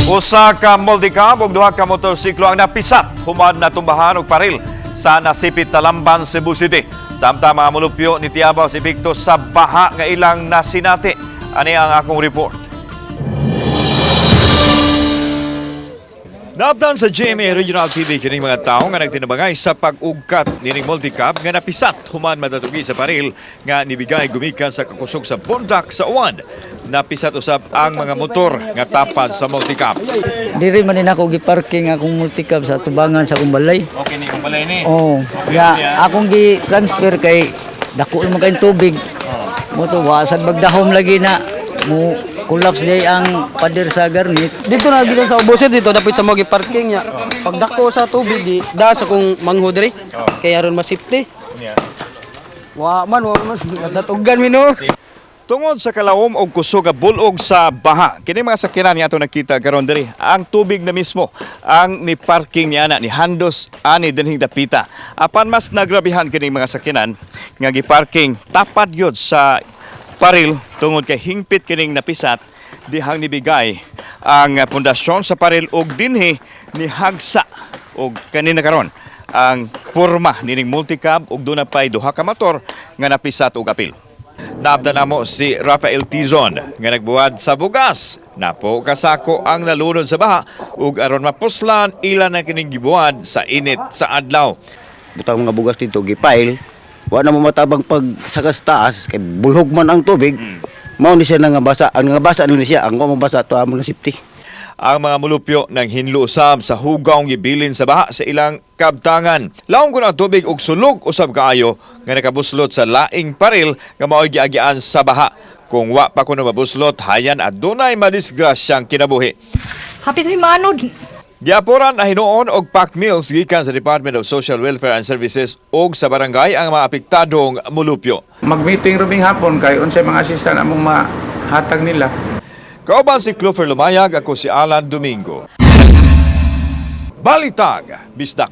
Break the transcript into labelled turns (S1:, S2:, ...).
S1: Usa ka multicab ug duha ka motorsiklo ang napisat human natumbahan og paril sa Nasipit, Talamban, Cebu City. Samtang mga mulupyo nitiabaw sa epekto sa baha nga ilang nasinati. Ani ang akong report. Naabdan sa GMA Regional TV kining mga tao nga nagtinabangay sa pag-ugkat nining multicab nga napisat human matatugi sa paril nga nibigay gumikan sa kakusog sa Bondoc sa uwan. Napisat usab ang mga motor nga tapad sa multicab.
S2: Diri man din ako giparking akong multicab sa tubangan sa akong balay.
S1: Okay ni imong balay ni.
S2: Oo. Ya, akong gi-transfer kay dako man kayong tubig. Mo to wasad bagdahom lagi na mo collapse day ang pader sa garnit.
S3: Dito na bilang sa ubusin dito dapat sa mga parking niya. Pagdako sa tubig di da sa kung mangho diri. Kaya aron masipti. Wa man natugan mi no.
S1: Tungod sa kalawom og kusog nga bulog sa baha, kini mga sakyanan nga ato nakita karon diri, ang tubig na mismo ang ni parking niya na ni handos ani dinhing dapita. Apan mas nagrabihan kini mga sakyanan nga giparking tapad gyud sa paril tungod kay hingpit kining napisat dihang nibigay ang pundasyon sa paril og dinhi nihagsa og kanina karon ang porma nining multicab ug duna pay duha ka motor nga napisat og apil. Naabda namo si Rafael Tizon nga nagbuwad sa bugas. Napo kasako ang nalunod sa baha ug aron mapuslan ila na kining gibuwad sa init sa adlaw.
S4: Butang mga bugas dito gipile, wa na mo matabang pag sagas taas kay bulhog man ang tubig. Mao ni siya nga basa, ang nga basa ni siya, ang wa mabasa to amo na safety.
S1: Ang mga mulupyo nang hinlo usab sa hugaw gibilin sa baha sa ilang kabtangan. Lawong ko na ang tubig og sulog usab kaayo nga nakabuslot sa laing paril nga mao'y giagian sa baha. Kung wa pa kuno mabuslot, hayan adunay madisgrasyang kinabuhi.
S5: Hapit may maanod.
S1: Giaporan na hinuon og pack meals gikan sa Department of Social Welfare and Services og sa barangay ang mga apektadong mulupyo.
S6: Mag-meeting ruming hapon kay unsay mga assistant among mahatag nila.
S1: Kauban si Clover Lumayag, ako si Alan Domingo. Balitag, Bisdak.